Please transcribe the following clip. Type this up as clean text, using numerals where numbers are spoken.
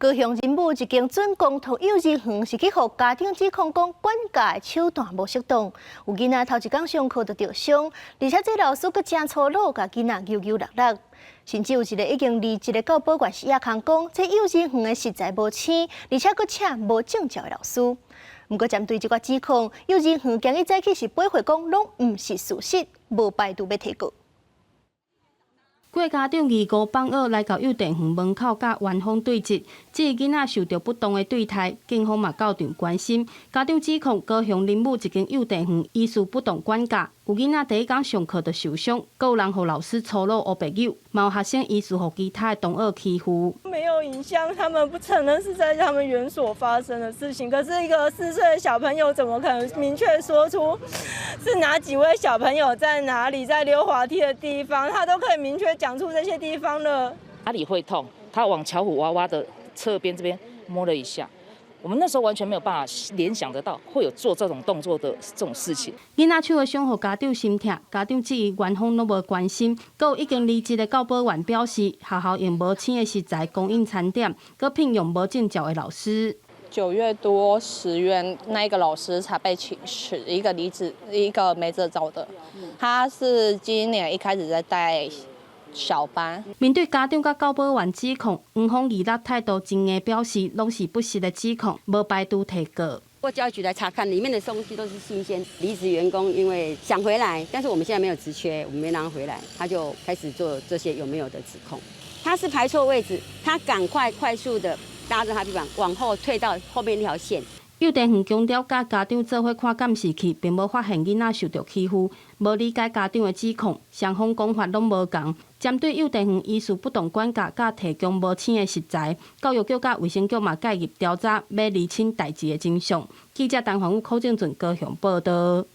高雄仁武一間準公托幼兒園是去予家長指控講管教的手段無適當，有囡仔頭一工上課就著傷，而且這老師閣誠粗魯，共囡仔搝搝搦搦，甚至有一個已經離職的教保員是亞康講，這幼兒園的食材無鮮，而且閣請無證照的老師。毋過針對這個指控，幼兒園今日早起是回覆講攏毋是事實，無排除欲提告。幾个家長二五放學來到幼稚園門口，佮園方對質，這个囡仔受著不當的對待，警方嘛到場關心。家長指控高雄仁武一間幼稚園疑似不當管教，有囡仔第一工上課就受傷，閣有人予老師粗魯烏白搝，嘛有學生疑似予其他的同學欺負。沒有影像，他們不承認是在他們園所發生的事情。可是，一個4歲的小朋友怎麼可能明確說出是哪幾位小朋友在哪裡，在溜滑梯的地方，他都可以明確講出這些地方了。哪裡會痛？他往巧虎娃娃的側邊這邊摸了一下。我們那時候完全沒有辦法聯想得到會有做這種動作的這種事情。囡仔手的傷予家長心疼，家長質疑園方攏無關心。閣有已經離職的教保員表示，學校用無鮮的食材供應餐點，閣聘用無證照的老師。 9月多10月，那一個老師才被請辭，一個離職，一個沒證照的。他是今年一開始在帶小班。面對家長佮教保員指控，園方二六態度真硬，表示攏是不實的指控，無排除提告。過教育局來查看，裡面的東西都是新鮮。離職員工因為想回來，但是我們現在沒有職缺，我們沒讓他回來，他就開始做這些有沒有的指控。他是排錯位置，他趕快快速的搭着他臂膀往後退到後面那條線。幼稚園強調，佮家長做伙看監視器，並無發現囡仔受著欺負，無理解家長的指控，雙方講法攏無仝。針對幼稚園疑似不當管教，佮提供無鮮的食材，教育局佮衛生局嘛介入調查，欲釐清代誌的真相。記者陳宏宇、柯正俊高雄報道。